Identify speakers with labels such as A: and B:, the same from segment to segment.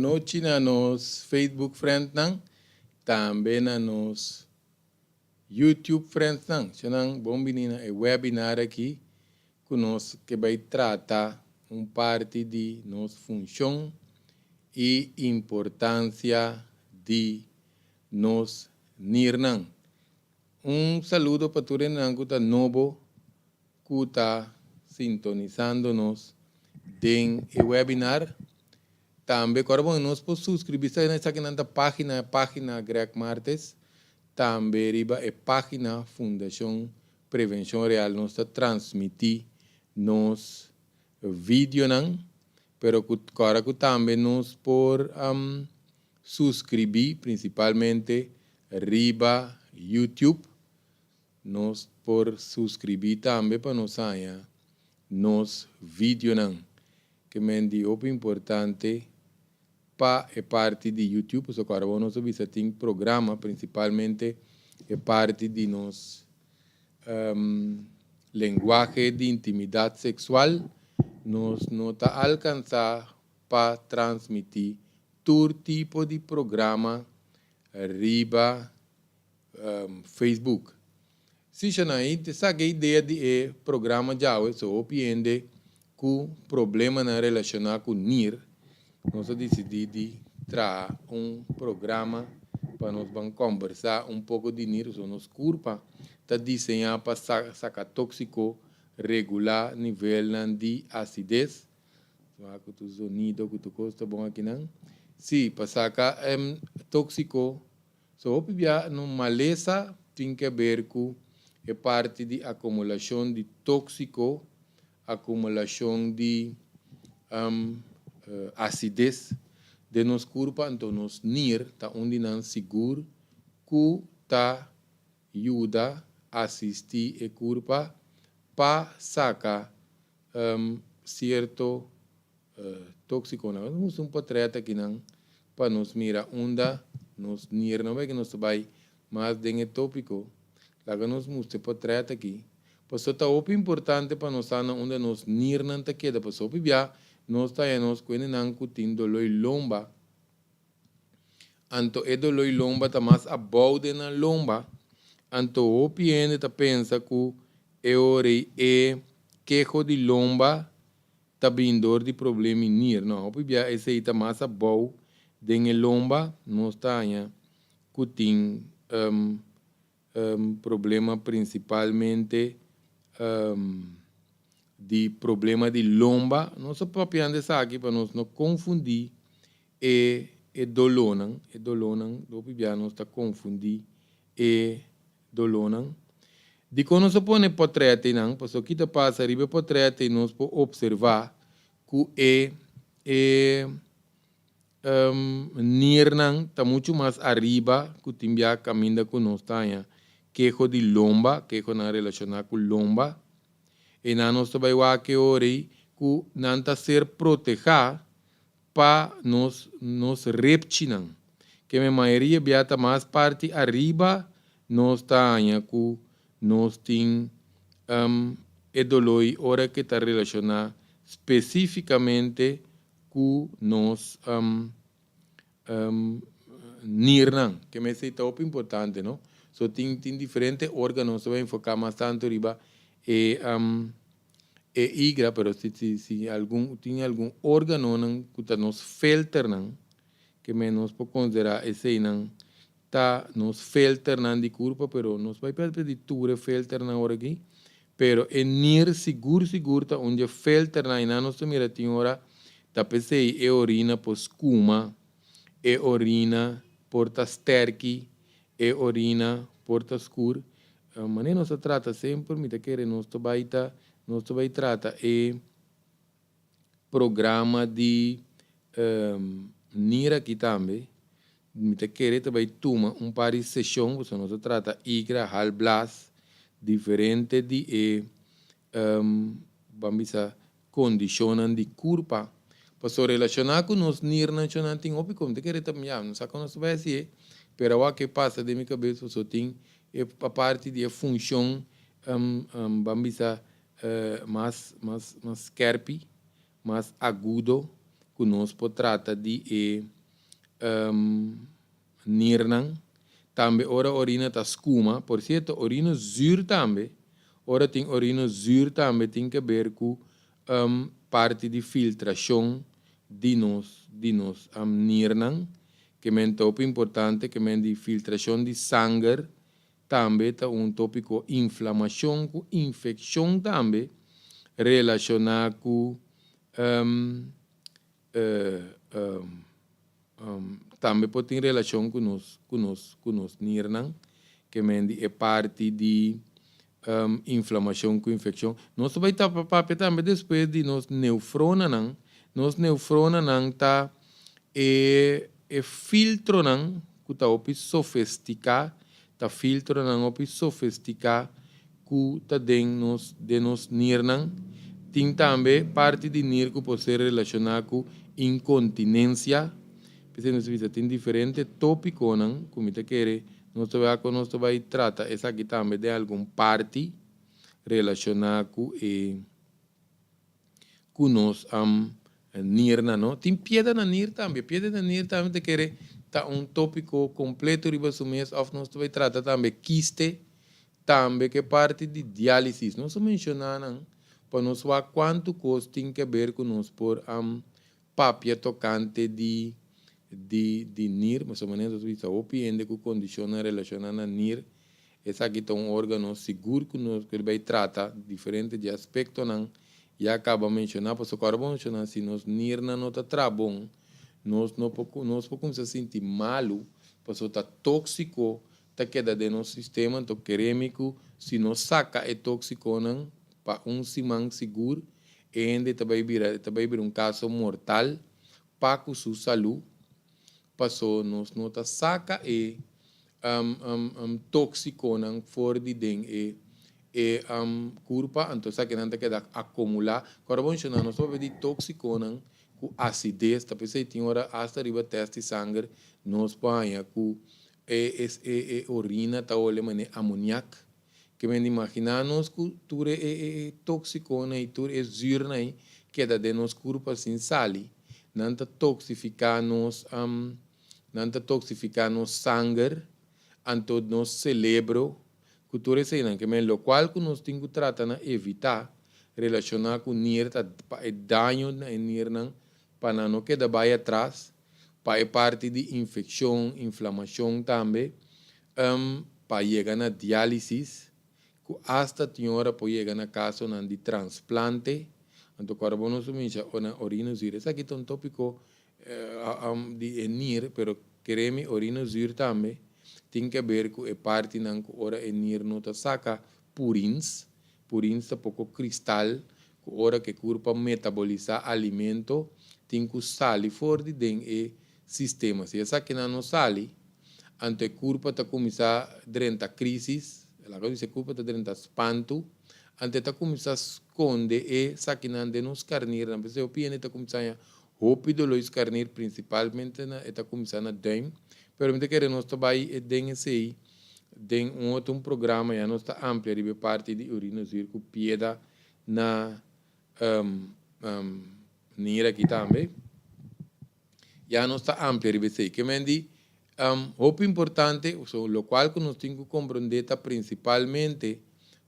A: Bonochi na nos Facebook friendnan, tambe na nos YouTube friendsnan. Nan, bon bini na e webinar aki ku nos ke bai trata un parti di nos funshon i importansia di nos nirnan. Un saludo pa tur ku ta nobo ku ta sintonisando nos den e webinar. Tambe, awor bon, nos por suskribí na esaki na página Greg Martes, tambe riba e página Fundashon Prevenshon Real, nos ta transmití nos videonan, pero awor ku tambe nos por suskribí prinsipalmente riba YouTube, nos por suskribí tambe pa nos haña nos videonan, ke men di hopi importante pa e parti di YouTube, so awor nos bisa tin programa, prinsipalmente e parti di nos lenguahe di intimidat seksual, nos no ta alkansá pa transmití tur tipo di programa riba Facebook. Si nan sabi e idea di e programa djawe, so hopi hende ku problemanan relashoná ku nir, nos a disidí di traha un programa pa nos ban kombersá un poko di nir, so nos kurpa ta diseñá pa saka tóksiko, regulá nivel di asides. Ku tu sonido ku tu kos ta bon aki nan. Si, pa saka tóksiko, so hopi bia no malesa tin ke ber ku e parti di akumulashon di tóksiko, akumulashon di asides den nos kurpa, anto nos nir ta un di nan sigur ku ta yuda asistí e kurpa pa saka sierto tóksiko. Nos un portrèt aki nan pa nos mira unda nos nir no ku nos bai mas den e tópiko. Laga nos mustra portrèt aki. Paso ta hopi importante pa nos sa unda nos nirnan ta keda. Paso hopi bia nos ta nos ku nan ku tin doló lomba. Anto e doló lomba ta mas abou den nan lomba. Anto hopi hende ta pensa ku e ora e keho di lomba ta bin dor di problema nir. No, hopi bia esei ta mas abou den e lomba nos ta ku tin problema prinsipalmente di problema di lomba. Nos ta papiando esaki pa nos no konfundí e dolónan, e dolónan, hopi bia nos ta konfundí e dolónan. Dikon nos pone portrètnan, paso kiko ta pasa riba portrèt nos por opservá ku e nirnan ta muchu mas ariba ku tin bia kaminda ku nos ta keho di lomba, kehonan relashoná ku lomba. I nan nos ta bai wak ora ku nan ta ser protehá pa nos repchinan. Ke men mayoria bia ta mas parti ariba nos ta ku nos tin e doló ora ku ta relashoná spesífikamente ku nos nirnan, ke men ta importante, no? So tin diferente órgano, nos ta enfoká mas tantu riba e igra, pero si tin algun órganonan ku ta nos filternan, ke men nos por konsiderá eseinan ta nos filternan di kurpa, pero nos bai pidi tur filternan awor aki, pero e nir sigur sigur ta un filternan i nos mira tin ora ta p'esei e orina por skuma, e orina por ta sterki, e orina por ta skur. Manera nos ta trata semper, mi ta kere nos ta bai trata e programa di nir aki tambe. Mi ta kere ta bai tuma un par di seshon, pasobra nos ta trata igra, halblas, diferente di e ban bisa kondishonnan di kurpa. Paso relashoná ku nos nirnan nan tin hopi kon, mi ta kere ta ya, no sa kon nos ta bai hasi, pero awor ke pasa den mi kabes paso tin e parti di e funshon ban bisa mas skerpi, mas agudo ku nos por trata di e. nirnan. Tambe ora orina ta skuma. Por sierto, orina zür tambe, ora tin orina zür tambe tin ke ber ku parti di filtrashon di nos di nos nirnan, ke men ta hopi importante, ke men di filtrashon di sanger tambe ta un tópiko. Inflamashon ku infekshon tambe relashoná ku tambe por tin relashon ku nos nirnan, ke men di e parti di inflamashon ku infekshon. Nos bai tapa papia tambe despues di nos nefronanan. Nos nefronanan ta e filtronan ku ta hopi sofistiká, ta filtronan hopi sofistiká ku ta den nos nirnan. Tin tambe parti di nir ku por ser relashoná ku inkontinensia. P'esei nos bisa tin diferente tópikonan ku mi ta kere nos ta bai nos ta bai trata esaki tambe den algun parti relashoná ku nos nirnan, no? Tin piedra na nir tambe. Piedra na nir tambe ta kere ta un tópiko kompleto riba su mes, òf nos ta bai trata tambe kiste, tambe ku parti di diálisis. Nos a menshoná nan pa nos wak kuantu kos tin ke ber ku nos por papia tokante di nir, mas o ménos nos bisa hopi hende ku kondishonnan relashoná na nir. Esaki ta un órgano sigur ku nos ku bai trata diferente di aspektonan ya kaba menshoná, pasobra ku ora menshoná, si nos nirnan no ta traha bon, nos no por nos por kuminsá sinti malu, pasobra ta tóksiko ta keda den nos sistema. Anto kere mi ku si nos saka e tóksikonan pa un siman sigur, e hende ta bai bira un kaso mortal pa ku su salú, paso nos no ta saka e tóksikonan for di den e kurpa, anto esakinan ta keda akumulá. Ora bo menshoná, nos papia di tóksikonan ku asides, ta p'esei tin ora asta riba tèst di sanger nos por haña ku e orina ta hole manera amoniak. Ke men imaginá nos ku tur e tóksikonan i tur e zuurnan ei keda den nos kurpa sin sali. Nan ta toksifiká nos sanger, anto nos selebro, ku tur eseinan. Ke men lokual ku nos tin ku trata na evitá relashoná ku nir ta pa e daño na e nirnan, pa nan no keda bai atras, pa e parti di infekshon, inflamashon tambe, pa yega na diálisis, ku asta tin ora por yega na kasonan di transplante. Anto ku ora bo nos kuminsá na orina zuur. Esaki ta un tópiko di e nir, pero kere mi orina zuur tambe tin ke ber ku e partinan ku ora e nir no ta saka purins. Purins ta poko kristal ku ora ku e kurpa metabolisá alimento tin ku sali for di den e sistema. Si esakinan no sali, anto e kurpa ta kuminsá drenta krísis, laga bisa e kurpa ta drenta spantu, anto e ta kuminsá skonde esakinan den nos skarnirnan. P'esei hopi hende ta kuminsá haña hopi doló di skarnir, prinsipalmente na e ta kuminsá na duim. Pero mi ta kere nos ta bai den esei den un otro programa, ya nos ta amplia riba e parti di orina zuur ku piedra na nir aki tambe. Ya nos ta amplia riba esei. Ke men di hopi importante, so lokual ku nos tin ku komprondé ta prinsipalmente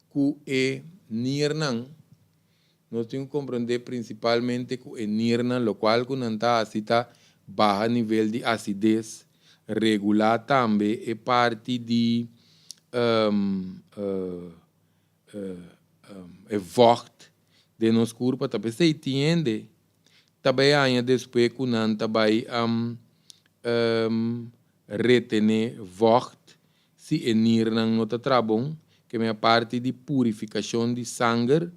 A: ku e nirnan, nos tin ku komprondé prinsipalmente ku e nirnan, lokual ku nan ta hasi ta baha nivel di asides, regulá tambe e parti di e vocht den nos kurpa. Ta p'esei tin hende ta bai haña despues ku nan ta bai retené vocht si e nirnan no ta traha bon, ke men parti di purifikashon di sanger,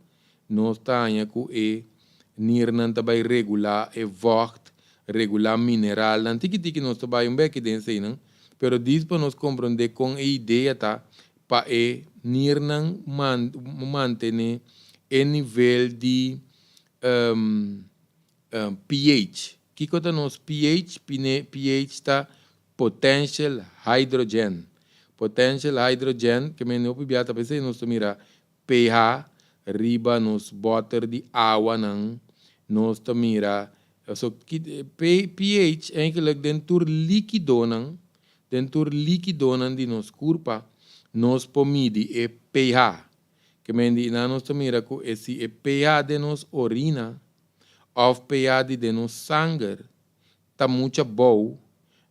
A: nos ta haña ku e nirnan ta bai regulá e vocht, regulá mineralnan. Tiki tiki nos ta bai un beki den eseinan, pero dis pa nos komprondé kon e idea ta pa e nirnan mantené e nivel di pH. Kiko ta nos pH? pH ta potential hydrogen. Potential hydrogen, ke men hopi bia ta p'esei nos ta mira pH riba nos bòter di awanan, nos ta mira. So, pH eigenlijk den tur likidonan, den tur likidonan di nos kurpa, nos por midi e pH. Ke men di nan nos ta mira ku e si e pH den nos orina òf pH di den nos sanger ta mucha bou,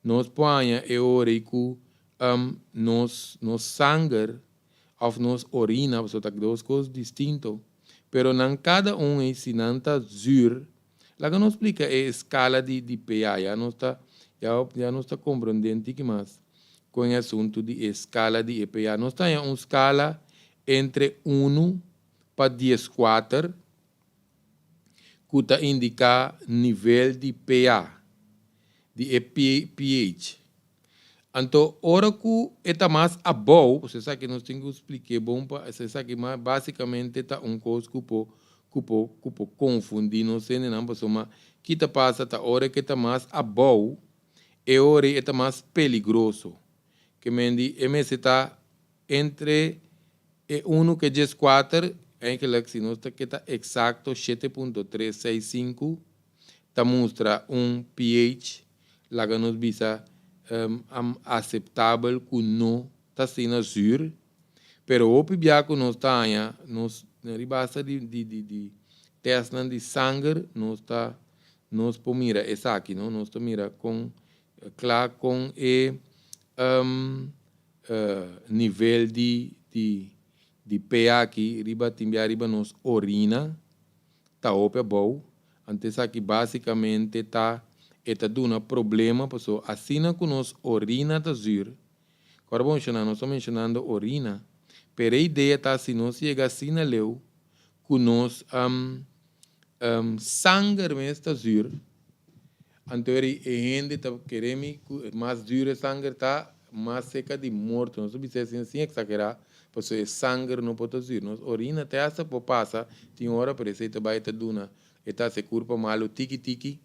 A: nos por haña e ora ei ku nos nos sanger òf nos orina, pasobra ta dos kos distinto, pero nan kada un ei si nan ta zuur. Laga nos splika e eskala di di pH, ya nos ta ya ya nos ta komprendé un tiki mas kon e asuntu di e skala di e pH. Nos ta haña un skala entre unu pa dieskuater ku ta indiká nivel di pH, di e pH. Anto ora ku e ta mas abou, pasobra esaki nos tin ku splik'é bon pa esaki básikamente ta un kos ku por ku por ku por konfundí nos hendenan pasobra ki ta pasa ta ora ku e ta mas abou e ora ei e ta mas peligroso. Ke men di e mester ta entre e unu ku e dieskuater, eigenlijk si nos ta ke ta eksakto 7.365 ta mustra un pH, laga nos bisa, aseptabel ku no ta asina zür, pero hopi bia ku nos ta haña nos riba hasta di di di di tèstnan di sanger nos ta nos por mira esaki no, nos ta mira kon kla kon e nivel di di di pH aki riba tin bia riba nos orina. Ta hopi abou, anto esaki basicamente ta e ta duna problema paso asina cu nos orina ta zuur, cu ora bo menciona nos ta mencionando orina, pero e idea ta si nos yega asina leu cu nos sanger mes ta zuur, anto eri e hende ta kere mi cu mas zuur e sanger ta mas seca di morto, nos ta bisa asina sin exagera, Pasobra e sanger no por ta zuur. Nos orina te hasta por pasa, tin ora pero esei ta bai ta duna, e ta hasi e kurpa malu tiki tiki,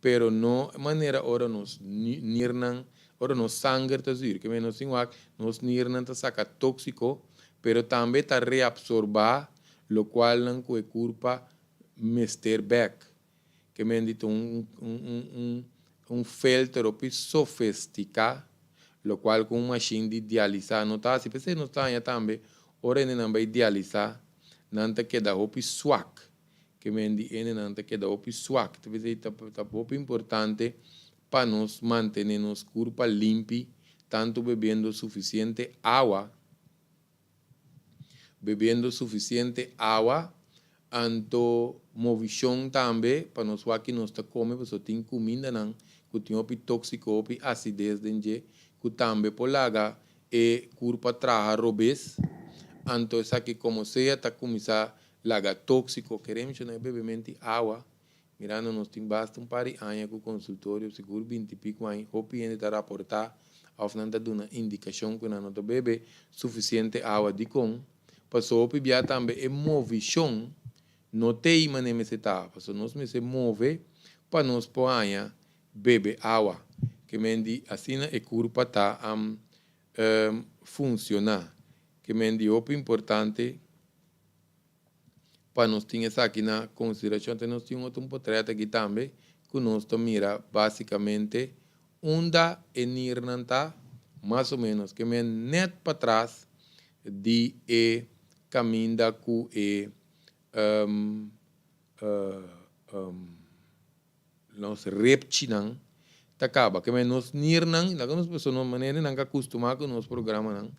A: pero no manera ora nos nirnan, ora nos sanger ta zuur. Ke nos tin wak, nos nirnan ta saka tóksiko, pero tambe ta reapsorbá lokualnan ku e kurpa mester bèk. Ke men di ta un un un filter hopi sofestiká, lokual ku un mashin di dialisá no ta hasi. P'esei nos ta haña tambe ora hendenan bai dialisá, nan ta keda hopi swak. Ke men di hendenan ta keda hopi swak. Ta p'esei ta ta hopi importante pa nos mantené nos kurpa limpi, tantu bebiendo sufisiente awa, Bebiendo suficiente awa, anto movicion tambe pa nos wak ki nos ta come pasobra tin cumindanan cu tin hopi toxico, hopi acidez den dje cu tambe por laga e curpa traha robes, anto esaki como sea ta cuminsa laga toxico. Kere menciona e bebemento di awa, mirando nos tin basta un par di aña cu consultorio, sigur binti pico aña, hopi hende ta raporta of nan ta duna indicacion cu nan no ta bebe suficiente awa. Dicon? Pasobra hopi bia tambe e movicion no t'ey manera mester ta. Pasobra nos mester move pa nos por haña bebe awa. Ke men di asina e curpa ta funciona. Ke men di hopi importante. Pa nos tin esaki na konsiderashon te nos tin otro un potret aki tambe ku nos ta mira basikamente unda e nirnan ta mas o menos ke men net patras di e kaminda ku e Nos repchinan ta kaba. Ke men nos nirnan, laga nos pasobra nos manera nan ka kustumá ku nos programanan,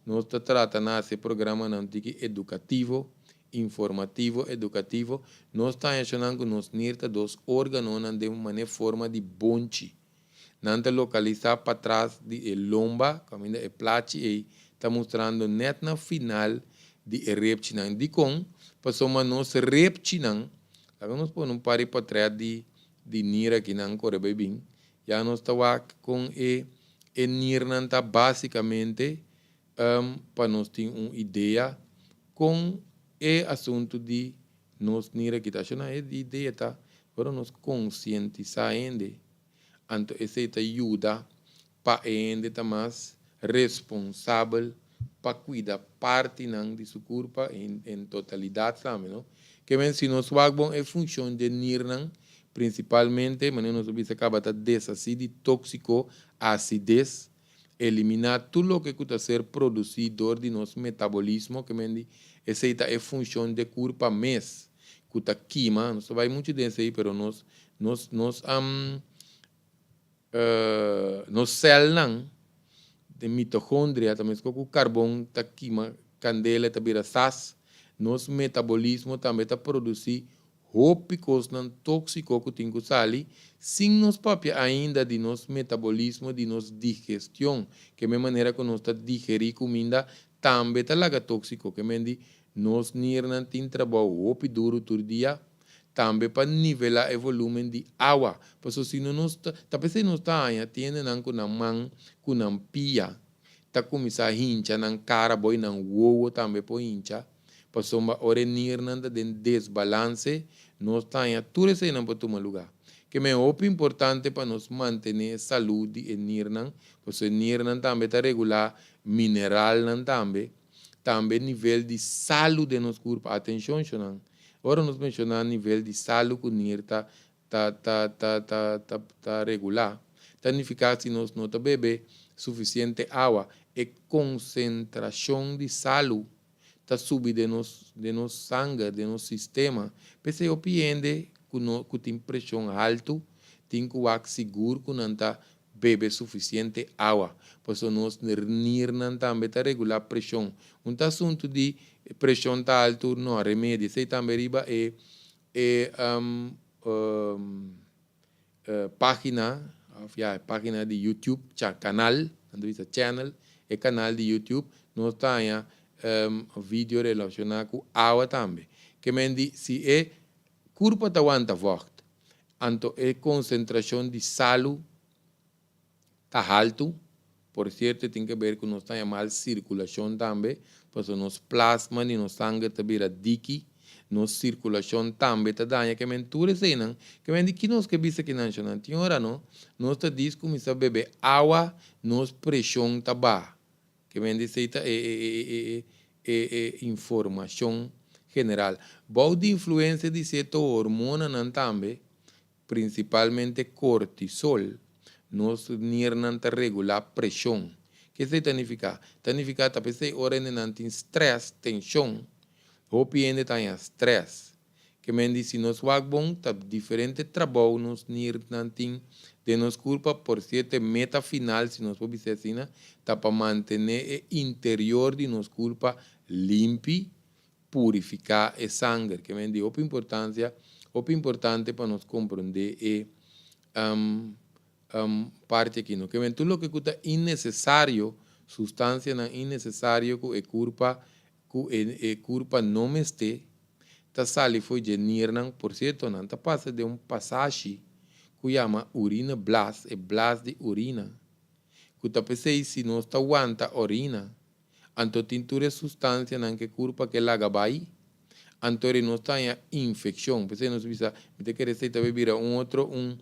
A: nos ta trata na hasi e programanan tiki edukativo, informativo, edukativo. Nos ta haña shonnan ku nos nir ta dos órganonan den manera forma di bonchi. Nan ta lokalisá patras di e lomba, kaminda e plachi ei ta mustrando nèt na final di e repchinan. Dikon? Pasobra nos repchinan, laga nos pone un par di potrèt di di nir aki nan kore bai bin, ya nos ta wak kon e e nirnan ta básikamente pa nos tin un idea kon e asuntu di nos nir aki ta. Asina e idea ta ora nos konsientisá hende. Anto esei ta yuda pa e hende ta mas responsabel pa kuida partinan di su kurpa en totalidat tambe, no? Ke men si nos wak bon e funshon dje nirnan. Prinsipalmente, manera nos a bisa kaba ta deshasí di tóksiko, asides, eliminá tur loke ku ta ser produsí dor di nos metabolismo, ke men di esei ta e funshon de kurpa mes ku ta kima, nos ta bai muchu den esei pero nos nos nos nos sèlnan den mitokondria ta meskos ku karbon ta kima kandela e ta bira sas, nos metabolismo tambe ta produsí Hopi kosnan tóksiko ku tin ku sali, sin nos papia ainda di nos metabolismo di nos digestion, ke men manera ku nos ta digerí kuminda tambe ta laga tóksiko, ke men di nos nirnan tin trabou hopi duru tur dia, tambe pa nivelá e volúmen di awa, paso si no nos ta, ta p'esei nos ta haña tiendenan ku nan man ku nan pia ta kuminsá hincha nan kara boi nan wowo tambe por hincha. Pasobra ora e nirnan ta den desbalanse, nos ta haña tur eseinan por tuma lugá. Ke men hopi importante pa nos mantené e salú di e nirnan, pasobra e nirnan tambe ta regulá mineralnan tambe, tambe nivel di salu den nos kurpa. Atenshon shonnan, ora nos menshoná nivel di salu ku nir ta ta ta ta ta ta ta regulá, ta nifiká si nos no ta bebe sufisiente awa, e konsentrashon di salu ta subi den nos den nos sanger, den nos sistema. P'esei hopi hende ku no ku tin preshon haltu tin ku wak sigur ku nan ta bebe sufisiente awa, pasobra nos nirnan tambe ta regulá preshon. Un ta asuntu di preshon ta haltu, no, remedi. Esei tambe riba e e Pagina of ya e pagina di YouTube cha kanal nan ta bisa channel e kanal di YouTube nos ta haña video relashoná ku awa tambe ke men di si e kurpa ta wanta vògt anto e konsentrashon di salu ta haltu. Por sierto e tin ke ber ku nos ta haña mal sirkulashon tambe, pasobra nos plasma di nos sanger ta bira diki, nos sirkulashon tambe ta daña. Ke men tur eseinan, ke men di ki nos ke bisa kinan shonnan? Tin ora no, nos ta dis kuminsá bebe awa, nos preshon ta baha. Ke men di esei ta e e e e informashon general. Bou di influensia di sierto hormonanan tambe, Prinsipalmente kortisol, nos nirnan ta regulá preshon. Ke esei ta nifiká? Ta nifiká ta p'esei ora hendenan tin strès, tenshon, hopi hende ta haña strès. Ke men di si nos wak bon ta diferente trabou nos nirnan tin den nos kurpa, por sierto e meta final, si nos por bisa asina, ta pa mantené e interior di nos kurpa limpi, purifiká e sanger. Ke men di hopi importansia, hopi importante pa nos komprondé e parti aki. No ke men tur loke ku ta innesesario, sustansianan innesesario ku e kurpa ku e e kurpa no mester, ta sali fo'i dje nirnan. Por sierto, nan ta pasa den un pasashi ku yama urine blas, e blas di urina, ku ta p'esei si nos ta wanta orina, Anto tin tur e sustansianan ke kurpa ke laga bai, anto ri nos ta haña infekshon. P'esei nos bisa, mi ta kere esei ta bai bira un otro un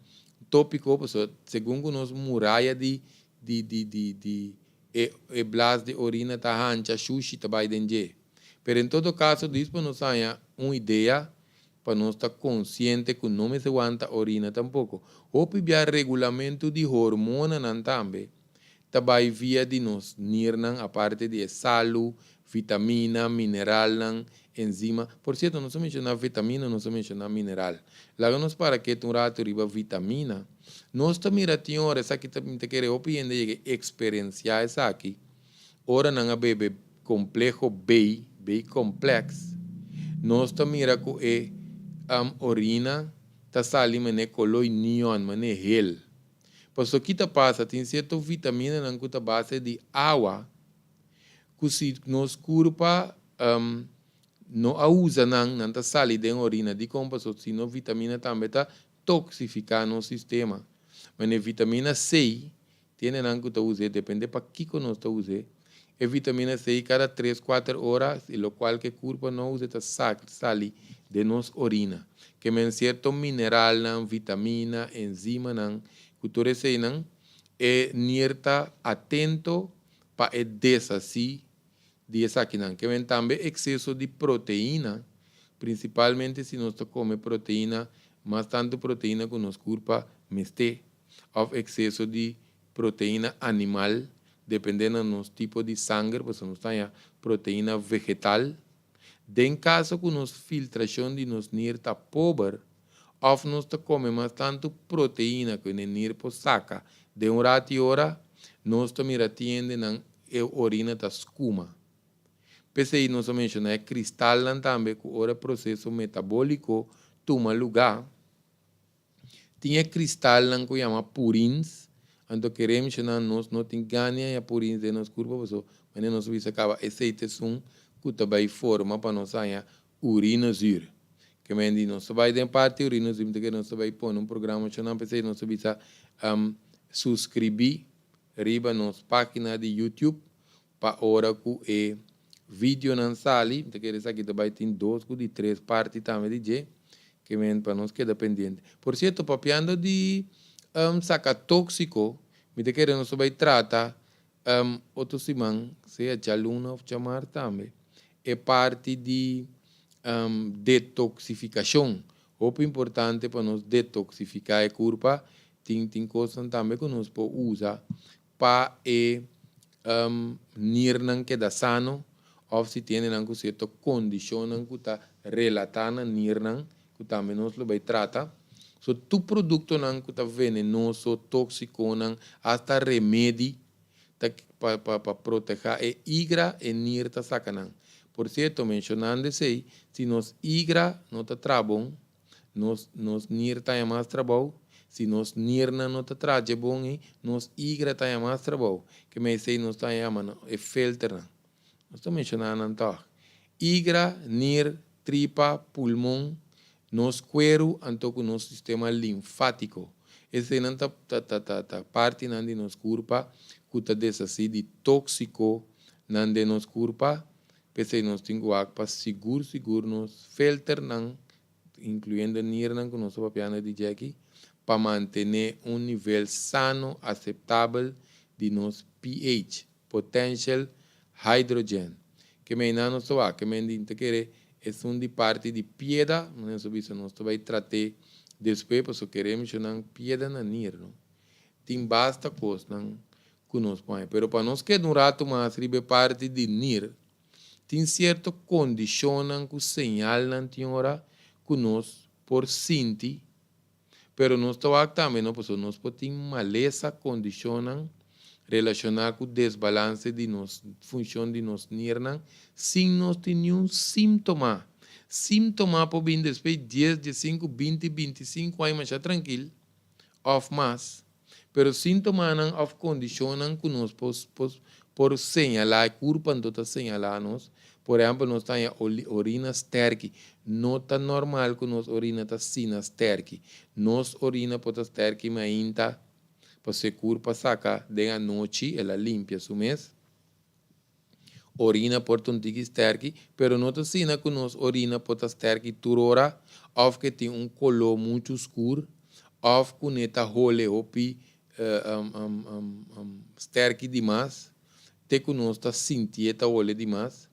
A: topiko, pasobra segun ku nos muraya di di di di di e e blas di orina ta hancha, shushi ta bai den dje. Pero en todo kaso dis pa nos haña un idea pa nos ta konsiente ku no mester wanta orina tampoko. Hopi bia regulamentu di hormonanan tambe ta bai via di nos nirnan aparte di e salu, vitamina, mineralnan, enzima. Por sierto nos a menshoná vitamina nos a menshoná mineral. Laga nos para ketu un ratu riba vitamina. Nos ta mira tin ora esaki ta mi ta kere hopi hende yega eksperensiá esaki ora nan a bebe kompleho B, B complex, nos ta mira ku e orina ta sali manera koloi neon, manera hel. Pasobra ki ta pasa, tin sierto vitaminanan ku ta base di awa ku si nos kurpa no a usa nan, nan ta sali den orina. Dikon? Pasobra si no vitamina tambe ta toksifiká nos sistema. Manera vitamina C, tin hendenan ku ta us'é, depende pa kiko nos ta us'é, e vitamina C kada tres, kuater ora, si lokual ku e kurpa no usa ta sali den nos orina. Ke men sierto mineralnan, vitamina, enzimanan, ku tur eseinan e nier ta atento pa e deshasí di esakinan. Ke men tambe ekseso di proteina, prinsipalmente si nos ta kome proteina Mas tantu proteina ku nos kurpa mester òf ekseso di proteina animal, dependé na nos tipo di sanger, pasobra nos ta haña proteina vegetal. Den kaso ku nos filtrashon di nos nir ta pober òf nos ta kome mas tantu proteina ku e nir por saka den un ratu i ora, nos ta mira tin hendenan e orina ta skuma. P'esei nos a menshoná e kristalnan tambe ku ora e proseso metabóliko tuma lugá, tin e kristalnan ku yama purins, anto kere menshoná nos no tin gana di haña purins den nos kurpa pasobra manera nos a bisa kaba esei ta esun ku ta bai forma pa nos haña urinezuur. Ke men di nos ta bai den parti urinezuur mi ta kere nos ta bai pone un programa shonnan p'esei nos a bisa suskribí riba nos página di YouTube Pa ora ku e videonan sali, mi ta kere esaki ta bai tin dos ku di tres parti tambe di dje, ke men pa nos keda pendiente. Por sierto, papiando di saka tóksiko, mi ta kere nos ta bai trata otro siman, sea djaluna òf djamars tambe, e parti di detoksifikashon. Hopi importante pa nos detoksifiká e kurpa, tin tin kosnan tambe ku nos por usa pa e nirnan keda sano òf si tiene nan ku sierto kondishonnan ku ta relatá na nirnan ku tambe nos lo bai trata. So tur produktonan ku ta venenoso, tóksikonan, asta remedi ta pa pa pa protehá e igra e nir ta saka nan. Por sierto menshonando esei, si nos igra no ta traha bon, Nos nos nir ta haña mas trabou. Si nos nirnan no ta traha dje bon ei, nos igra ta haña mas trabou. Ke mei esei nos ta yama nan e filternan. Nos ta menshoná nan tòg. Igra, nir, tripa, pulmon, nos kueru anto ku nos sistema linfátiko. Eseinan ta ta ta ta ta partinan di nos kurpa ku ta deshasí di tóksikonan den nos kurpa. P'esei nos tin ku wak pa sigur sigur nos filternan incluyendo nirnan cu nos ta papiando di dje aki, pa mantene un nivel sano aceptabel di nos pH, potential hydrogen. Ke meinan nos ta wak, ke men di ta kere esun di parti di pieda, manera nos a bisa nos ta bay trate despues pasobra kere mencionan pieda na nir no. Tin basta cosnan cu nos por haña, pero pa nos keda un rato mas riba e parti di nir, Tin sierto kondishonnan ku señalnan tin ora ku nos por sinti, pero nos ta wak tambe no pasobra nos por tin malesa kondishonnan relashoná ku desbalanse di nos funshon di nos nirnan sin nos tin niun símtoma. Símtoma por bin despues dies, diesinku, binti, bintisinku aña masha trankil òf mas. Pero síntomanan òf kondishonnan ku nos por por señalá, e kurpa anto ta señalá nos. Por ehèmpel, nos ta haña orina stèrki. No ta normal ku nos orina ta asina stèrki. Nos orina por ta stèrki mainta pasobra e kurpa saka den anochi, el a limpia su mes. Orina por ta un tiki sterki, pero no ta asina ku nos orina por ta sterki tur ora òf ke tin un koló muchu skur òf ku ne ta hole hopi sterki dimas te ku nos ta sintié ta hole dimas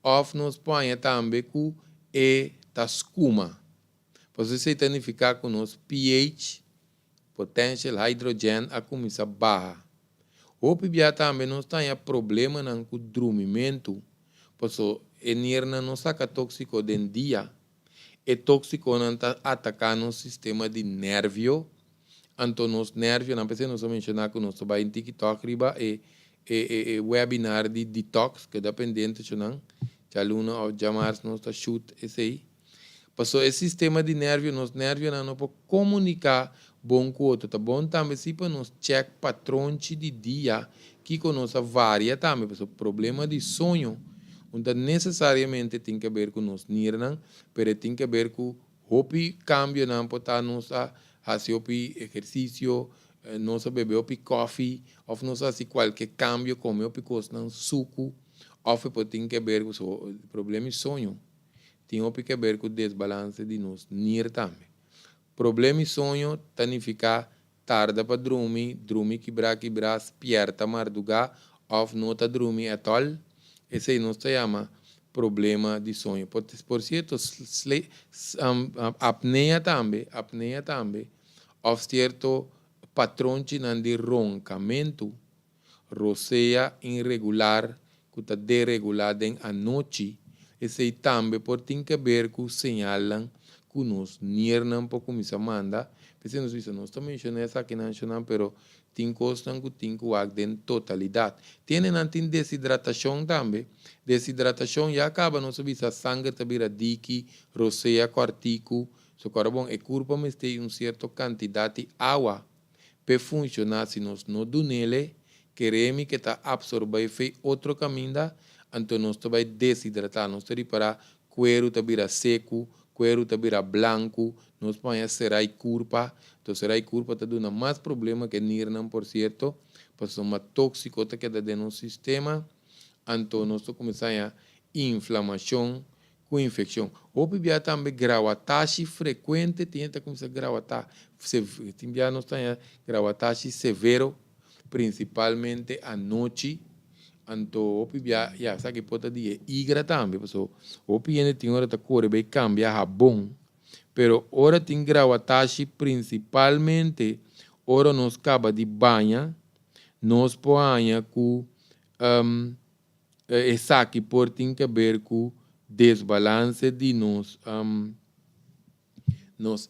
A: òf nos por haña tambe ku e ta skuma. Pasobra esei ta nifiká ku nos pH, potential hydrogen, a kuminsá baha. Hopi bia tambe nos ta haña problemanan ku drumimentu, paso e nirnan no saka tóksiko den dia. E tóksikonan ta ataká nos sistema di nèrvio, anto nos nèrvionan, p'esei nos a menshoná ku nos ta bai tiki tòg riba e e e webinar di detox, keda pendiente chonan, djaluna òf djamars nos ta shoot esei. Pasobra e sistema di nervio, nos nervionan no por komuniká bon ku otro. Ta bon tambe si pa nos chèk patronchi di dia kiko nos a varia tambe, pasobra problema di soño no ta nesesariamente tin ke ber ku nos nirnan, pero e tin ke ber ku hopi kambionan por ta nos a hasi hopi ehersisio, nos a bebe hopi kòfi òf nos a hasi kualke kambio, kome hopi kosnan suku òf e por tin ke ber ku problema di soño. Tin hopi ke ber ku desbalanse di nos nir tambe. Problema i soño ta nifiká tarda pa drumi, drumi kibrá kibrá, spièrta mardugá òf no ta drumi ètòl. Esei nos ta yama problema di soño. Por sierto, apnea tambe, apnea tambe, òf sierto patronchinan di ronkamentu, rosea irregular ku ta deregulá den anochi, esei tambe por tin ke ber ku señalnan ku nos niernan por kuminsá manda. P'esei nos bisa, nos ta menshoná esakinan shonnan, pero tin kosnan ku tin ku wak den totalidat. Tiendenan tin deshidratashon tambe. Deshidratashon ya kaba nos a bisa sanger ta bira diki, rosea kòrtiku. So kòrda bon, e kurpa mester un sierto kantidat di awa p'e funshoná. Si nos no dun'ele, keremi ke ta apsorbé fe otro kaminda, anto nos ta bai deshidratá. Nos ta ripará kueru ta bira seku, kueru ta bira blanku, nos por haña serai kurpa. Anto serai kurpa ta duna mas problema ku e nirnan, por sierto, pasobra tóksiko ta keda den nos sistema, anto nos ta kuminsá haña inflamashon ku infekshon. Hopi bia tambe grawatashi frekuente, tin ta kuminsá grawatá, tin bia nos ta haña grawatashi severo, prinsipalmente anochi. Anto hopi bia, ya, esaki por ta di e igra tambe, pasobra hopi hende tin ora ta kore bai kambia habon, pero ora tin grawatashi prinsipalmente ora nos kaba di baña, nos por haña ku esaki por tin ke ber ku desbalanse di nos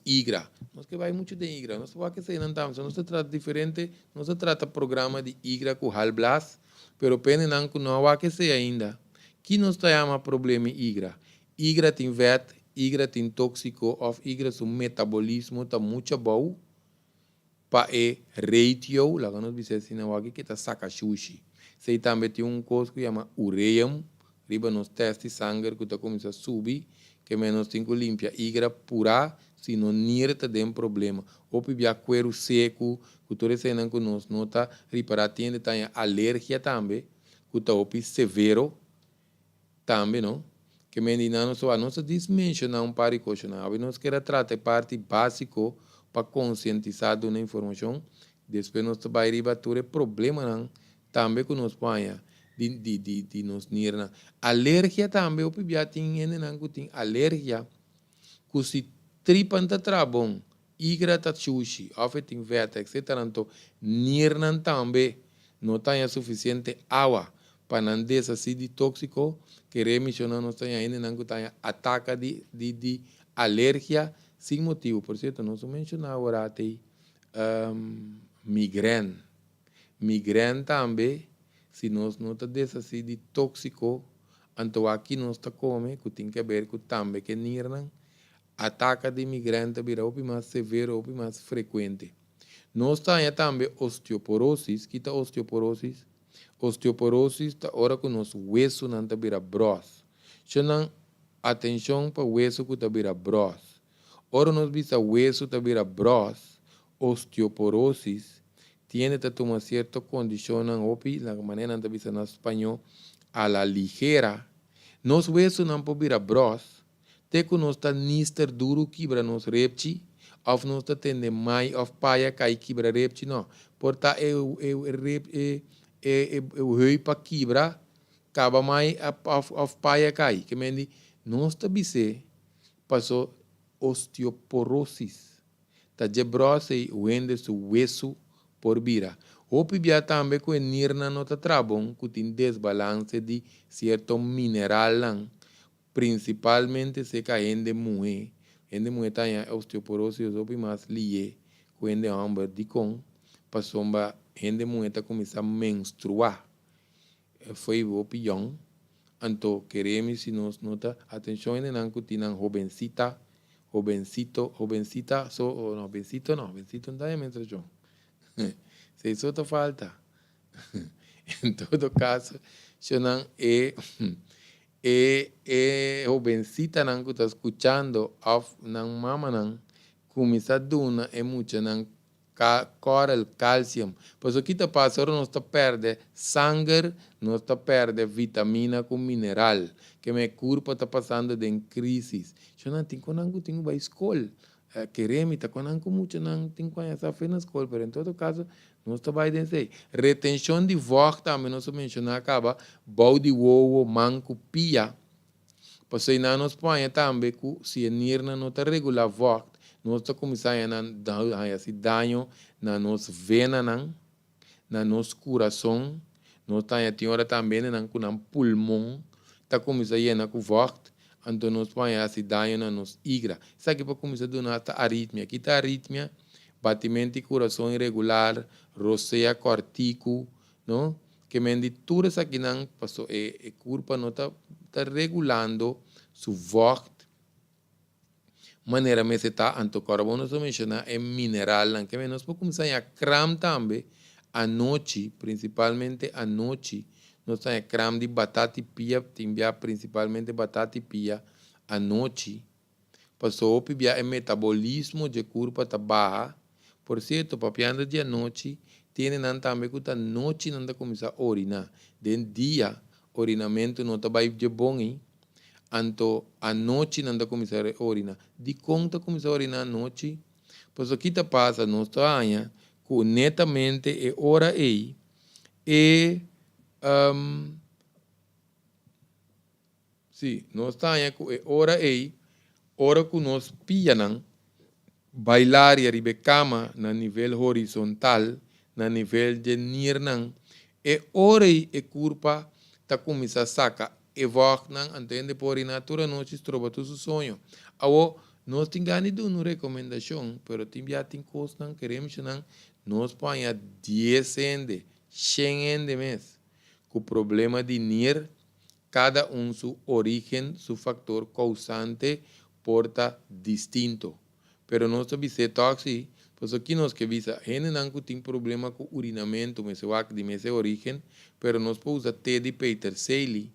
A: igra. Nos ke bai muchu den igra, nos ta wak eseinan tambe. So nos ta trata diferente, nos ta trata programa di igra ku halblas, pero pendenan ku no a wak esei ainda. Ki nos ta yama problema igra? Igra tin vèt, igra tin tóksiko òf igra su metabolismo ta muchu abou pa e ratio, laga nos bisa asina awor ki ta saka shushi. Esei tambe tin un kos ku yama ureum riba nos tèst di sanger ku ta kuminsá subi, ke men nos tin ku limpia igra purá, si no nir ta den problema. Hopi bia kueru seku, ku tur eseinan ku nos no ta ripará tin hende ta haña alergia tambe ku ta hopi severo. Tambe no. Ke men di nan nos a nos a dis menshoná un par di koshonan. Awe nos kier a trata e parti básiko pa konsientisá duna informashon. Despues nos ta bai riba tur e problemanan tambe ku nos por haña di di di di nos nirnan. Alergia tambe hopi bia tin hendenan ku tin alergia ku si tripan ta traha bon, igra ta shushi òf e tin vèt etcetera anto nirnan tambe no ta haña sufisiente awa pa nan deshasí di tóksiko. Kere mishona nos ta haña hendenan ku ta haña ataka di di di alergia sin motibu. Por sierto nos a menshoná awor atei migrèn. Migrèn tambe si nos no ta deshasí di tóksiko anto aki nos ta kome ku tin ke ber ku tambe ke nirnan. Ataka di migrèn ta bira hopi mas severo, hopi mas frekuente. Nos ta haña tambe osteoporosis. Ki ta osteoporosis? Osteoporosis ta ora ku nos wesunan ta bira bròs. Shonnan, atenshon pa wesu ku ta bira bròs. Ora nos bisa wesu ta bira bròs, osteoporosis, tiende ta tuma sierto kondishonnan hopi, na manera nan ta bisa na spañó, a la ligera. Nos wesunan por bira bròs, Te ku nos ta nister duru kibra nos repchi, òf nos ta tende mai òf paya kai kibra repchi, no. Por ta e e rep e e e heup a kibra, kaba mai òf òf paya kai. Ke men di, nos ta bis'é paso osteoporosis ta dje bròs ei wende su wesu por bira. Hopi bia tambe ku e nirnan no ta traha bon, ku tin desbalanse di sierto mineralnan. Prinsipalmente seka hende muhé. Hende muhé ta haña osteoporosis hopi mas lié ku hende hòmber. Dikon? Pasobra hende muhé ta kuminsá menstruá fo'i hopi yòn. Anto keremi si nos no ta atenshon hendenan ku tin nan hobensita, hobensito, hobensita so, no hobensito no, hobensito no ta haña menstruashon. Esei so ta falta. En todo kaso, shonnan e E e hobencitanan cu ta scuchando of nan mamanan cuminsa duna e muchanan corel calcium. Pasobra ki ta pasa ora nos ta perde sanger, nos ta perde vitamina cu mineral. Keme e curpa ta pasando den crisis. Shonnan tin cu nan cu tin cu bay scol. Kere mi ta con nan cu muchanan tin cu haña sa fe na scol, pero en todo caso nos ta bay den esey. Retencion di vocht tambe nos a menciona caba, bou di wowo, man cu pia. Pasobra einan nos por haña tambe ku si e nirnan no ta regulá vògt, nos ta kuminsá haña nan haña hasi daño na nos venanan, na nos kurason. Nos ta haña tin ora tambe hendenan ku nan pulmon ta kuminsá yena ku vògt, anto nos por haña hasi daño na nos igra. Esaki por kuminsá duna asta aritmia. Ki ta aritmia? Batimento di kurason iregular, rosea kòrtiku, no? Ke men di tur esakinan paso e e kurpa no ta ta regulando su vocht manera mester ta. Anto kòrda bo nos a menshoná e mineralnan. Ke men nos por kuminsá haña kram tambe anochi, prinsipalmente anochi nos ta haña kram di batata i pia, tin bia prinsipalmente batata i pia anochi. Paso hopi bia e metabolismo dje kurpa ta baha. Por sierto, papiando di anochi, tiene nan tambe ku ta nochi nan ta kuminsá oriná. Den dia, orinamentu no ta bai dje bon ei. Anto anochi nan ta kuminsá oriná. Dikon ta kuminsá oriná anochi? Paso ki ta pasa? Nos ta haña ku netamente e ora ei e. Sí, nos ta haña ku e ora ei, ora ku nos pianan bai laria riba e kama na nivel horizontal, na nivel dje nirnan, e ora ei e kurpa ta kuminsá saka e vògtnan, anto hende por oriná tur anochi stroba tur su soño. Awor, nos tin gana di duna un rekomendashon, pero tin bia tin kosnan, keremshanan, nos por haña dies hende, shen hende mes, ku problema di nir, Kada un su origen, su factor causante por ta distinto. Pero nos ta bis'é tòg si, pasobra ki nos ke bisa? Hendenan ku tin problema ku urinamentu mester wak di mes e origen, pero nos por usa té di peterselie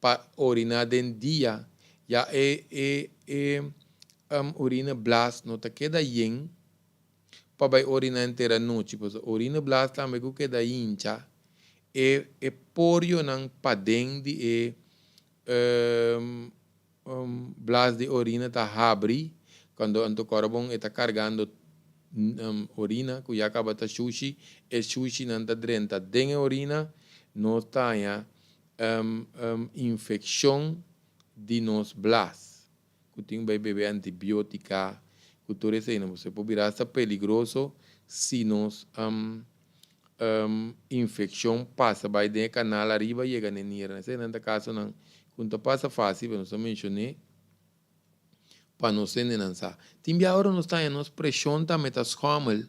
A: pa oriná den dia, ya e e e urine blaas no ta keda yen pa bai oriná henter anochi, pasobra urine blaas tambe ku keda hincha E e porionan paden di e blas di orina ta habri cuando anto corabon e ta cargando orina cu ya caba ta shushi, e shushinan ta drenta den e orina, nos ta haña infeccion di nos blas cu tin bay bebe antibiotica cu tur eseynan pasobra por bira hasta peligroso si nos infeccion pasa bay den e canal ariba yega na e niernan. Eseynan ta casonan cu no ta pasa facil pero nos ta mencione pa nos hendenan sa. Tin bia ora nos ta haña nos presion tambe ta schommel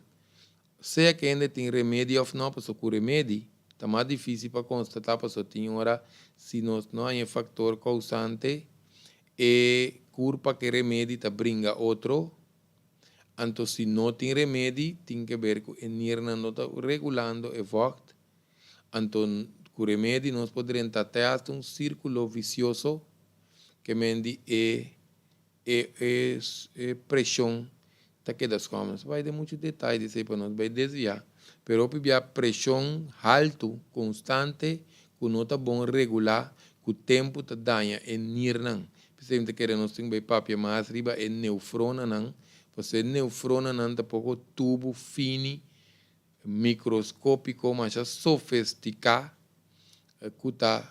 A: sea cu hende tin remedi of no pasobra cu remedi ta mas dificil pa constata pasobra tin ora si nos no haña e factor causante e curpa cu e remedi ta bringa otro. Anto si no tin remedi, tin ke ber ku e nirnan no ta regulando e vògt. Anto ku remedi nos por drenta te hasta un sirkulo visioso ke men di e e e e preshon ta keda skòm. Nos bai den muchu detaye di esei pa nos bai desviá, pero hopi bia preshon haltu konstante ku no ta bon regulá ku tempu ta daña e nirnan. P'esei mi ta kere nos tin bai papia mas riba e neufronanan, pasobra e neufronanan ta poko tubu fini, mikroskópiko, masha sofestiká ku ta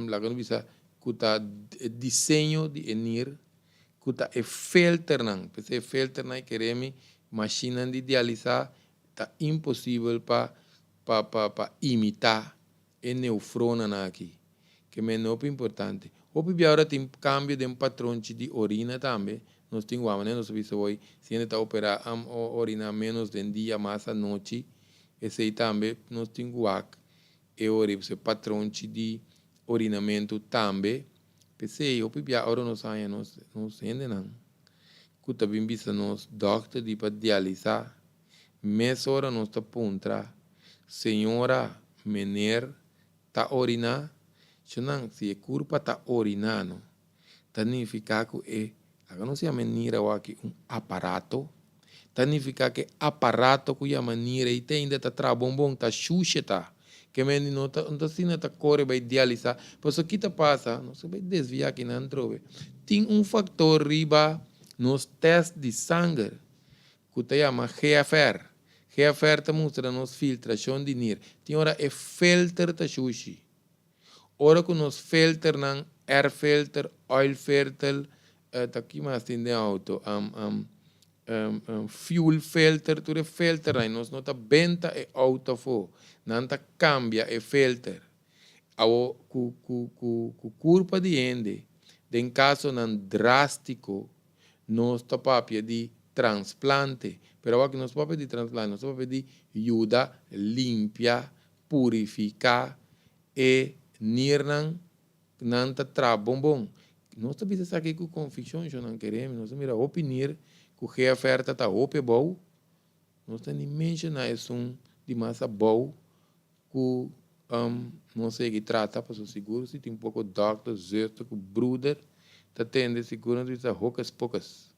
A: laga nos bisa ku ta e diseño di e nir, ku ta e filternan. P'esei e filternan e kere mi mashinnan di dialisá ta imposibel pa pa pa imitá e neufronanan aki, ke men hopi importante. Hopi bia ora tin kambio den patronchi di orina tambe, nos tin wak manera nos a bisa hoy, si hende ta opera am o orina menos den dia mas anochi, esey tambe nos tin ku wak e ori e patronchi di orinamentu tambe. P'esey hopi bia ora nos haña nos nos hendenan ku ta bin bisa nos dòkter di pa dialisa, Mesora nos ta puntra, Señora, meneer ta oriná? Shonan, si e kurpa ta oriná no ta nifiká ku e, laga nos yama e nira awor aki un aparato, ta nifiká ku e aparato ku yama nira ei te ainda ta traha bon bon, ta shushe ta. Ke men di no ta no ta asina ta kore bai dialisá. Pasobra ki ta pasa, nos ta bai desviá kinan atrobe, tin un faktor riba nos tèst di sanger ku ta yama GFR. GFR ta mustra nos filtrashon di nir. Tin ora e filter ta shushi. Ora ku nos filternan Air filter, oil filter, ta ki mas tin den auto? Fuel filter, tur e filternan. Nos no ta benta e auto afó. Nan ta kambia e filter. Awo ku kurpa di hende, den kasonan drástiko, nos ta papia di transplante. Pero awor ku nos papia di transplante, nos ta papia di yuda limpia, purifiká e nirnan, nan ta traha bon bon. Nos ta bisa esaki ku konvikshon, shonnan kere mi. Nos ta mira hopi nir ku GFR ta ta hopi abou. Nos ta ni menshoná esun di mas abou ku nos sigui trata pasobra sigur si tin poko dòkter, zuster ku bruder ta tende sigur nan ta bisa hokus pokus.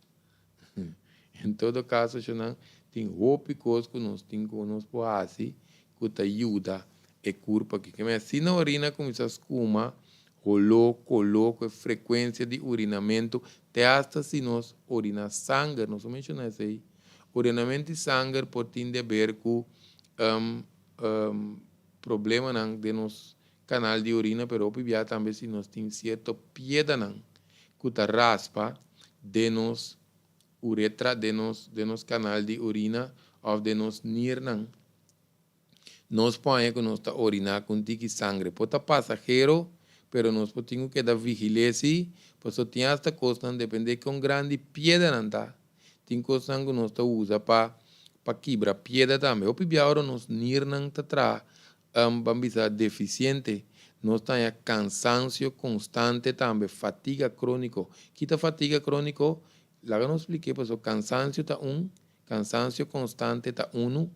A: En todo kaso shonnan tin hopi kos ku nos tin ku nos por hasi ku ta yuda e kurpa aki. Keme asina orina kuminsá skuma holó, koló ku e frekuensia di urinamentu te asta si nos orina sanger, nos a menshoná esei, urinamentu di sanger por tin di aber ku problemanan den nos kanal di orina, pero hopi bia tambe si nos tin sierto piedanan ku ta raspa den nos uretra, den nos den nos kanal di orina òf den nos nirnan. Nos por haña ku nos ta oriná ku un tiki sangre. Por ta pasahero, pero nos por tin ku keda vigil'é si, pasobra tin asta kosnan dependé kon grandi piedanan ta. Tin kosnan ku nos ta usa pa pa kibra piedra tambe. Hopi bia ora nos nirnan ta traha ban bisa defisiente, nos ta haña kansansio konstante tambe, fatiga króniko. Ki ta fatiga króniko? Laga nos splik'é pasobra kansansio ta un, kansansio konstante ta unu,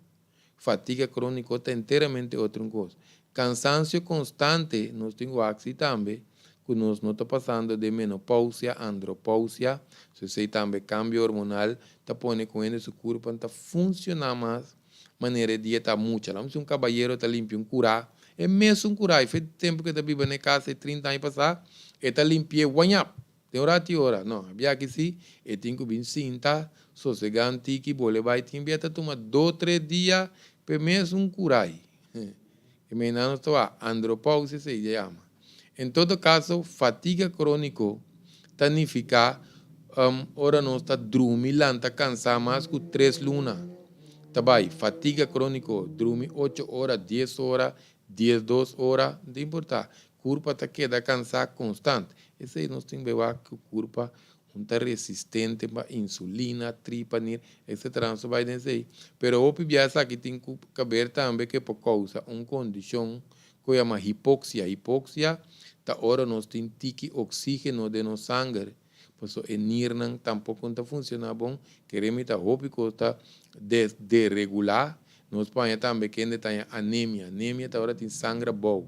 A: fatiga króniko ta enteramente otro un kos. Kansansio konstante nos tin wak si tambe ku nos no ta pasando den menopousia, andropousia, so esei tambe kambio hormonal ta pone ku hende su kurpa no ta funshoná mas manera e dia ta mucha. Laga si un kabayero ta limpia un kurá, e mesun kurá, i fe tempu ku e ta biba na e kas ei trinta aña pasá, e ta limpi'é wañap. Den un ratu i ora, no, a bia ki si, e tin ku bin sinta, sosegá un tiki, bole bai, tin bia ta tuma dos, tres dia pa e mesun kurá ei. E meinan nos ta wak, andropausia esei dja yama. En todo kaso, fatiga króniko ta nifiká ora nos ta drumi lanta kansá mas ku tres luna. Ta bai, fatiga króniko, drumi ocho ora, dies ora, 12 ora, no ta importá. Kurpa ta keda kansá konstant. Esei nos tin bai wak ku kurpa un ta resistente pa insulina, tripa, nir, etcetera. Nos ta bai den esei. Pero hopi bia esaki tin ku kaber tambe ke por kousa un kondishon ku yama hipoksia. Hipoksia ta ora nos tin tiki oksígeno den nos sanger, pasobra e nirnan tampoko no ta funshoná bon. Kere mi ta hopi kos ta desderegulá. Nos por haña tambe kende ta haña anemia. Anemia ta ora tin sanger abou.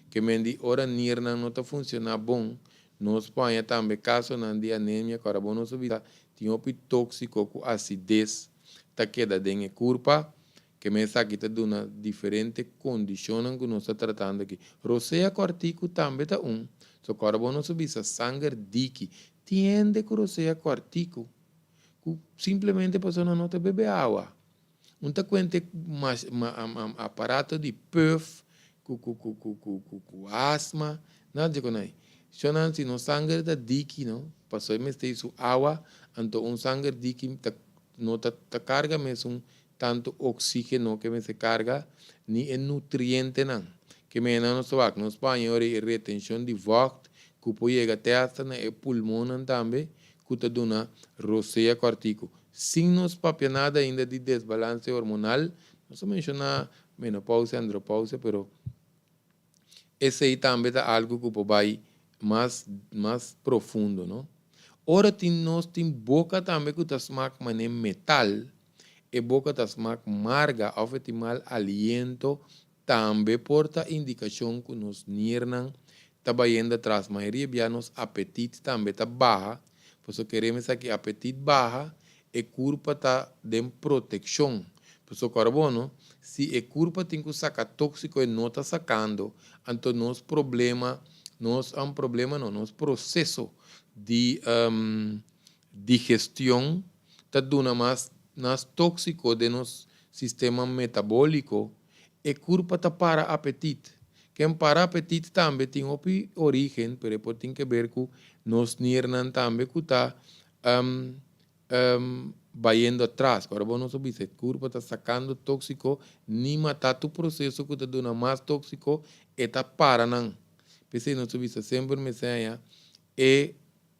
A: Ke men di ora nirnan no ta funshoná bon, nos por haña tambe kasonan di anemia ku ora bo no sa bisa tin hopi tóksiko ku asides ta keda den e kurpa. Ke men esaki ta duna diferente kondishonnan ku nos ta tratando aki. Rosea kòrtiku tambe ta un. So ku ora bo no sa bisa sanger diki. Tin hende ku rosea kòrtiku ku simplemente pasobra nan no ta bebe awa. Un ta kuenta e aparato di puf ku asma, nada dje konai. Shonnan si no sanger ta diki no, pasobra e mester su awa, anto un sanger diki ta no ta ta karga mesun tantu oxigeno ke mester karga, ni e nutrientenan. Ke mena nos ta wak, nos por haña ora e retenshon di vocht ku por yega te asta na e pulmonnan tambe ku ta duna rosea kòrtiku. Sin nos papia nada ainda di desbalanse hormonal, nos a menshoná menopausia, andropausia, pero esei tambe ta algu ku por bai mas mas profundo, no? Ora tin nos tin boka tambe ku ta smak manera metal, e boka ta smak marga òf e tin mal aliento, tambe por ta indikashon ku nos niernan ta bayendo atras. Mayoria bia nos apetit tambe ta baha, pasobra kereme sa ki apetit baha, e kurpa ta den protekshon. Pasobra kòrda bo no, si e kurpa tin ku saka tóksiko e no ta sakando, anto nos problema, nos problema no, nos proseso di digestion ta duna mas nas tóksiko den nos sistema metabóliko, e kurpa ta para apetit. Ken para apetit tambe tin hopi origen, pero e por tin ke ber ku nos niernan tambe ku ta bayendo atras. Ora bo nos a bisa e kurpa ta sakando tóksiko, ni mata tur proseso ku ta duna mas tóksiko, e ta para nan. P'esei nos a bisa semper mester haña e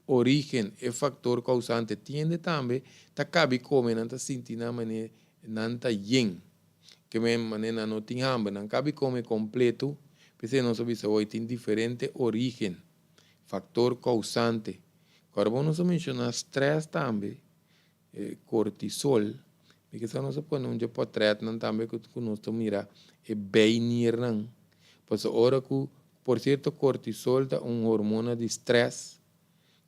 A: origen, e faktor kousante. Tiende tambe ta kabi kome, nan ta sinti nan manera nan ta yen. Ke men manera nan no tin hamber, nan kabi kome kompleto. P'esei nos a bisa hoy tin diferente origen, faktor kousante. Kòrda bo nos a menshoná strès tambe, kortisol. Mi ke sa nos a pone un dje pòtrètnan tambe ku nos ta mira e beiniernan. Pasobra ora ku, por sierto kortisol ta un hormona di strès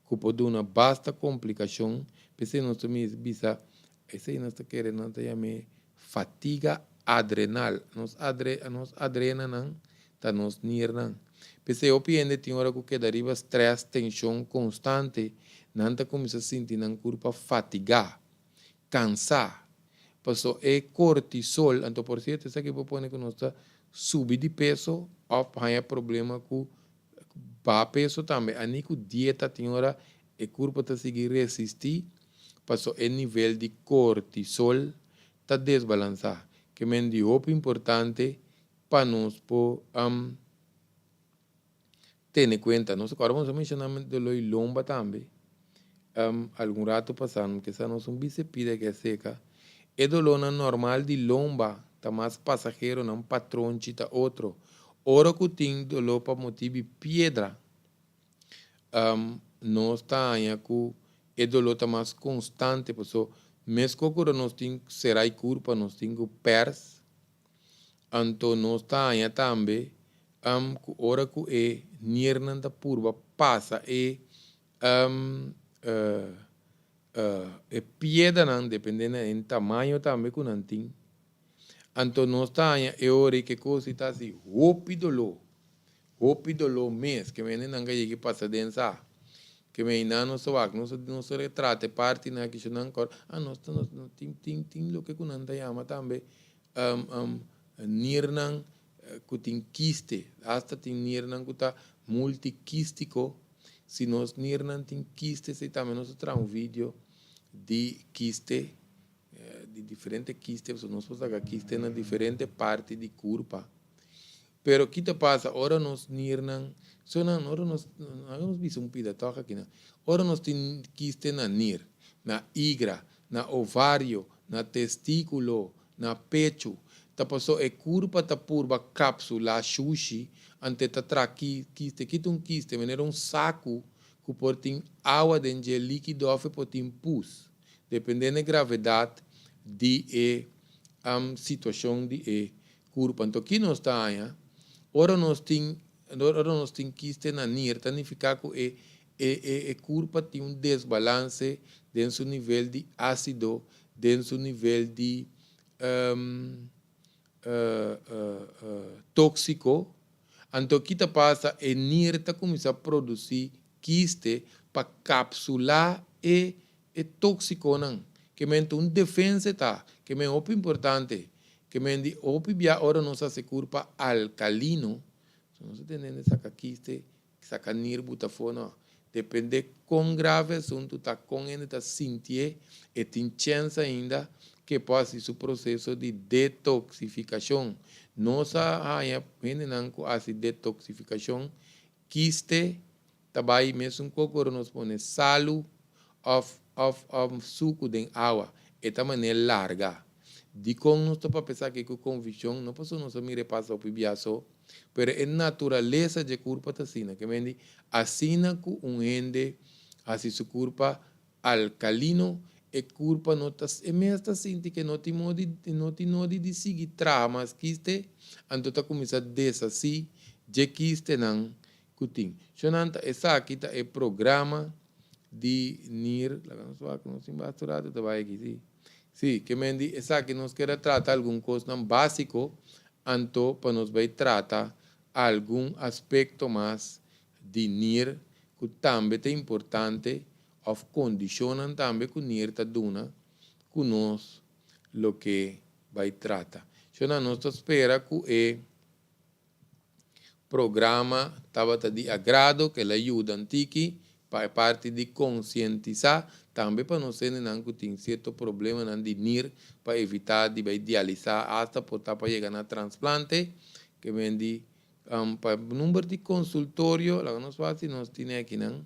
A: ku por duna basta komplikashon, p'esei nos ta bisa esei nos ta kere nan ta yam'é fatiga adrenal. Nos adre nos adrenanan ta nos niernan. P'esei hopi hende tin ora ku keda riba strès, tenshon konstante, nan ta kuminsá sinti nan kurpa fatigá, kansá. Paso e kortisol, anto por sierto esaki por pone ku nos ta subi di peso òf haña problema ku baha peso tambe. Ani ku dieta tin ora e kurpa ta sigui resistí paso e nivel di kortisol ta desbalansá. Ke men di hopi importante pa nos por tene kuenta. Nos ora nos a menshoná doló di lomba tambe algun rato pasá, no kesa nos un bise pida ke a seka. E dolónan normal di lomba ta mas pasahero, nan patronchi ta otro. Ora ku tin doló pa motibu di piedra, nos ta haña ku e doló ta mas konstante, pasobra meskos ku ora nos tin será e kurpa nos tin ku pèrs. Anto nos ta haña tambe ku ora ku e niernan ta purba pasa e e piedanan, depende na e tamaño tambe ku nan tin, anto nos ta haña e ora ei ku e kos ei ta hasi hopi doló, hopi doló mes, ke mende nan ka yega pasa den sa. Ke mei nan nos ta wak, nos nos ta retrata e partinan aki su nan kor, ah nos ta nos tin tin tin loke ku nan ta yama tambe nirnan ku tin kiste, asta tin nirnan ku ta multikístiko, si nos nirnan tin kiste esei tambe nos ta traha un video di kiste, di diferente kiste, pasobra nos por saka kiste na diferente parti di kurpa. Pero ki ta pasa ora nos nirnan, so nan ora nos, laga nos bisa un pida tòg akinan, ora nos tin kiste na nir, na igra, na ovario, na testíkulo, na pechu, ta paso e kurpa ta purba kapsulá shushi, ante ta traha ki kiste, ki ta un kiste? Manera un saku ku por tin awa den dje, líkido òf e por tin pus, dependé na e gravedat di e situashon di e Kurpa. Anto ki nos ta haña? Ora nos tin ora nos tin kiste na nir ta nifiká ku e e e e kurpa tin un desbalanse den su nivel di ásido, den su nivel di tóksiko. Anto ki ta pasa? E nir ta kuminsá produsí kiste pa kapsulá e E tóksikonan ke men ta un defensa e ta, ke men hopi importante, ke men di hopi bia ora nos hasi kurpa alkalino, so nos ta tende hende saka kiste, saka nir buta afó, no. Depende kon grave asuntu ta, kon hende ta sintié, e tin chèns ainda ke por hasi su proseso di detoksifikashon. Nos a haña hendenan ku hasi detoksifikashon Kiste ta bai mesun kok ora nos pone salu of of of suku den awa, e ta manera larga. Dikon nos ta papia esaki ku konvikshon? No pasobra nos a mira e pasa hopi bia so, pero e naturalesa dje kurpa ta asina. Ke men di, asina ku un hende hasi su kurpa alkalino, e kurpa no ta, e mes ta sinti ke no tin modi, no tin nodi di sigui traha mas kiste, anto ta kuminsá deshasí dje kistenan ku tin. Shonnan ta esaki ta e programa di nir, laga nos wak, nos tin basta rato ta bai aki, si. Si, ke men di esaki nos keda trata algun kosnan básiko, anto pa nos bai trata algun aspekto mas di nir ku tambe ta importante òf kondishonnan tambe ku nir ta duna ku nos lo ke bai trata. Shona nos ta spera ku e Programa tabata di agrado ku el a yuda un tiki pa e parti di konsientisá, tambe pa nos hendenan ku tin sierto problemanan di nir pa evitá di bai dialisá asta por ta pa yega na transplante. Ke men di pa number di konsultorio laga nos wak si nos tine akinan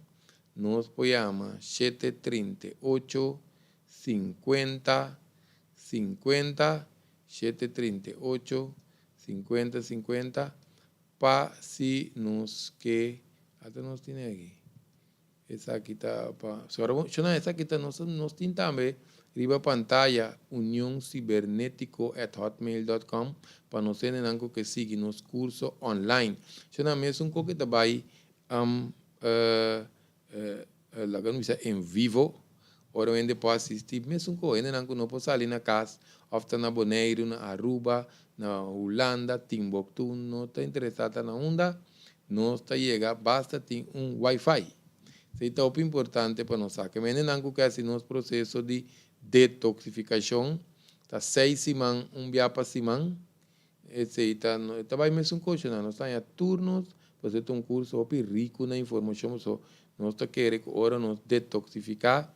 A: nos por yama 738 50 50 738 50 50 pa si nos ke ata nos tine aki esaki ta pa shona esaki ta nos nos tin tambe riba pantaya unioncibernetico@hotmail.com pa nos hendenan ku ke sigui nos kurso online. Shona mesun ku ke ta bai laga nos bisa en vivo, ora un hende por asistí mesun ku hendenan ku no por sali na kas òf ta na Boneiru, na Aruba, na Hulanda, Timbuktu, no ta interesá ta na unda, nos ta yega basta tin un wifi. Esei ta hopi importante pa nos sa. Ke hendenan ku ke hasi nos proseso di detoksifikashon ta 6 siman, un bia pa siman. Esei ta ta bai mesun kosnan. Nos ta haña tur nos, pasobra ta un kurso hopi riku na informashon, so nos ta kere ku ora nos detoksifiká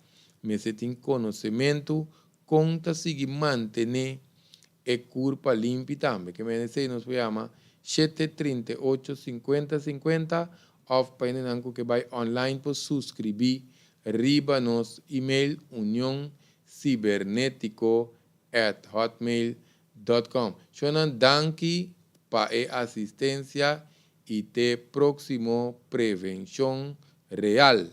A: mester tin konosementu kon ta sigui mantené e kurpa limpi tambe. Ke men esei nos por yama 738 50 50 òf pa hendenan ku ke bai online por suskribí riba nos email unioncibernetico@hotmail.com. Shonnan, danki pa e asistensia i te próksimo Prevenshon Real.